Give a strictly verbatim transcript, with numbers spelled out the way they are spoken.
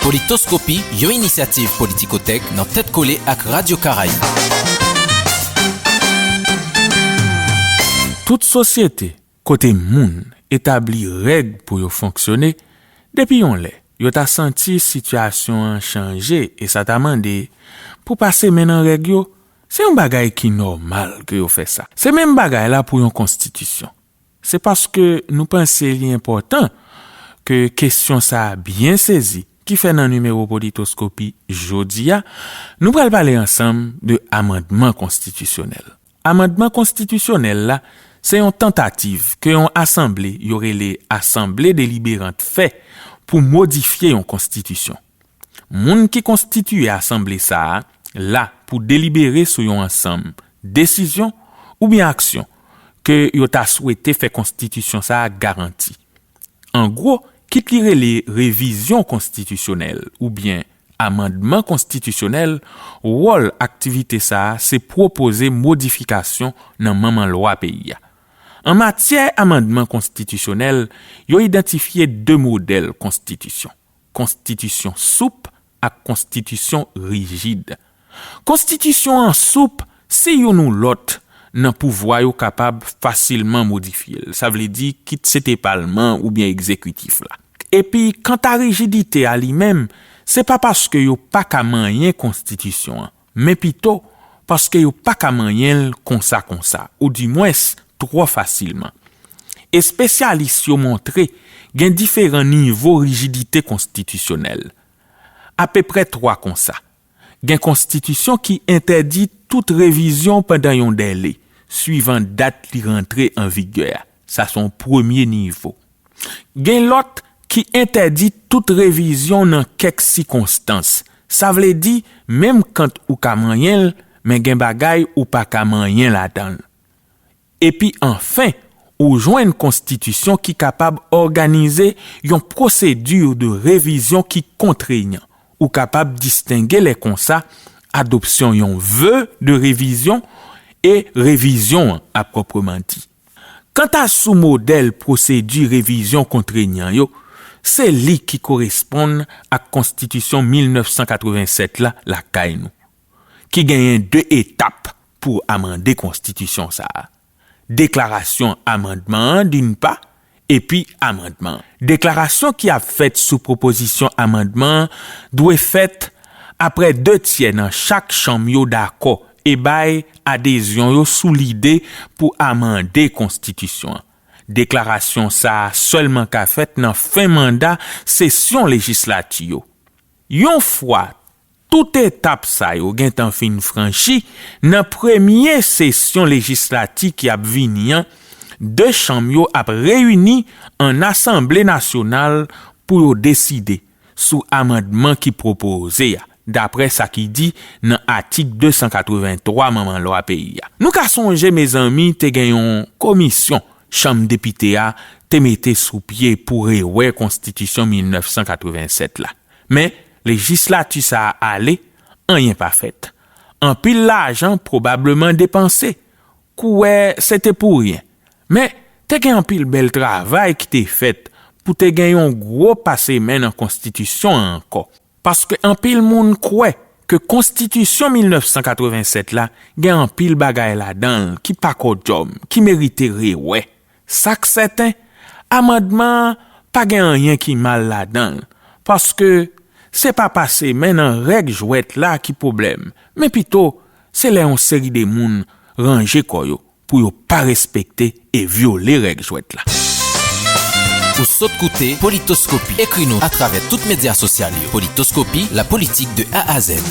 Politoskopi, yon inisyativ Politikotèk nan tèt kole ak Radyo Karayib. Tout sosyete kote moun etabli règ pou yo fonksyone, depi yon lè, yo ta santi sitiyasyon an chanje e sa ta mande pou pase men nan règ yo, se yon bagay ki nòmal ke yo fè sa. Se menm bagay la pou yon konstitisyon. Se paske nou panse li enpòtan ke kesyon sa a byen sezi ki fè nan nimewo Politoskopi jodi a, nou pral pale ansanm de amandman konstitisyonèl. Amandman konstitisyonèl la se yon tantativ ke yon asanble yo rele asanble deliberant fè pou modifye yon konstitisyon. Moun ki konstitiye asanble sa a la pou delibere sou yon ansanm desizyon oubyen aksyon ke yo ta swete fè konstitisyon sa a garanti. An gwo, kit li rele revizyon konstitisyonèl oubyen amandman konstitisyonèl, wòl aktivite sa a se pwopoze modifikasyon nan manman lwa peyi a. An matyè amandman konstitisyonèl, yo idantifye de modèl konstitisyon, konstitisyon soup ak konstitisyon rijid. Konstitisyon an soup si youn ou lòt nan pouvwa yo kapab fasilman modifye l, sa vle di kit se te palman oubyen egzekitif la. Epi kanta rijidite a li menm, se pa paske yo pa ka manyen konstitisyon an, men pito paske yo pa ka manyen l konsa konsa, oudimwens twò fasilman. Espesyalis yo montre gen diferan nivo rijidite konstitisyonèl, apeprè twa konsa. Gen konstitisyon ki entèdi tout revizyon pandan yon dèle, swivan dat li rantre an vigè a. Sa se yon premye nivo. Gen lòt ki entèdi tout revizyon nan kèk sikonstans. Sa vle di, menm kan ou ka manyen l, men gen bagay ou pa ka manyen ladan l. Epi anfen, ou jwenn konstitisyon ki kapab òganize yon pwosedi de revizyon ki kontrenyan. Ou kapab distenge lè konsa adopsyon yon ve de revizyon e revizyon an a pwòpman di. Kanta sou modèl pwosedi revizyon kontrenyan yo, se li ki koresponn ak Konstitisyon mil nèf san katreven sèt la lakay nou, ki genyen de etap pou amande konstitisyon sa a. Deklarasyon amandman an, din pa, epi amandman an. Deklarasyon ki ap fèt sou pwopozisyon amandman an dwe fèt apre de tyè nan chak chanm yo dakò e bay adezyon yo sou lide pou amande konstitisyon an. Deklarasyon sa a sèlman ka fèt nan fen manda sesyon lejislati yo. Yon fwa tout etap sa yo gentan fin franchi, nan premye sesyon lejislati ki ap vini an, de chanm yo ap reyini an Asanble Nasyonal pou yo deside sou amandman ki pwopoze a, dapre sa ki di nan atik de san katreven twa manman lwa peyi a. Nou ka sonje, mezanmi, te gen yon komisyon Chanm Depite a te mete sou pye pou rewè Konstitisyon mil nèf san katreven sèt la. Men, lejislati sa a ale, anyen pa fèt. Anpil lajan pwobableman depanse. Kou wè, se te pou ryen. Men, te gen anpil bèl travay ki te fèt pou te gen yon gwo pase men nan konstitisyon an ankò. Paske anpil moun kwè ke Konstitisyon mil nèf san katreven sèt la gen anpil bagay ladan l ki pa kòdyòm, ki merite rewè. Sa k sèten, amandman an pa gen anyen ki mal ladan l, paske se pa pase men nan règ jwèt la ki pwoblèm, men pito se lè yon seri de moun ranje kò yo pou yo pa respekte e vyole règ jwèt la. Ou sot koute Politoskopi. Ekri nou atravè tout medya sosyal yo. Politoskopi, la politique de A à Z.